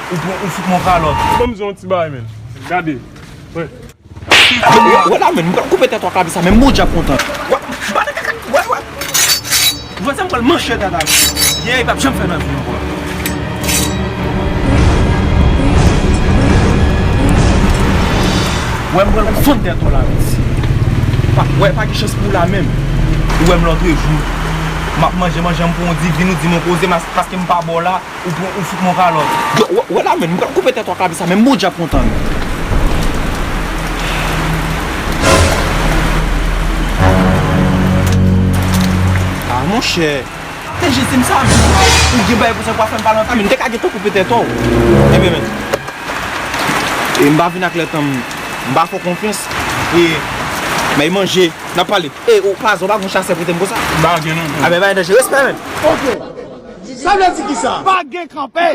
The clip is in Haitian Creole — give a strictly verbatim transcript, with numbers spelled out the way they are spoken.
Ou pran, ou fout mwen kalòt. Ban m di yon ti bagay, men. Gade. Wè. Wè, wè la, men, m pral koupe tèt ou ak lavi sa, men m bon djab kontan. Wè, wè, wè. Ou wè sa m pral manchè tèt ou. Yè, e p ap janm fè nan vi ankò. Wè, m pral fann tèt ou la, men. Pa, wè, pa gen chans pou ou la menm. Ou wè m lòtrejou. M ap manje, manje, m pran yon divin, ou di m yon koze, mas-, paske m pa ba w la. Ou pran, ou fout mwen kalòt. Yo, wè, wè la, men, m pral koupe tèt ou ak lavi sa, men m bon djab kontan. Ah, monchè. Te jezi m sa, ou gen bagay pou sa, pou fè m pale anpil. Men, m te ka gentan koupe tèt ou. Ebyen, men. E m pa vin ak lè tan m, m pa fè w konfyans. E, men manje, n ap pale. E, ou pa, ou pa gon chasè prete m konsa. M pa gen non. Ah, men, pa gen danje, respè, men. Ok. Sa vle di kisa? Pa gen kanpe.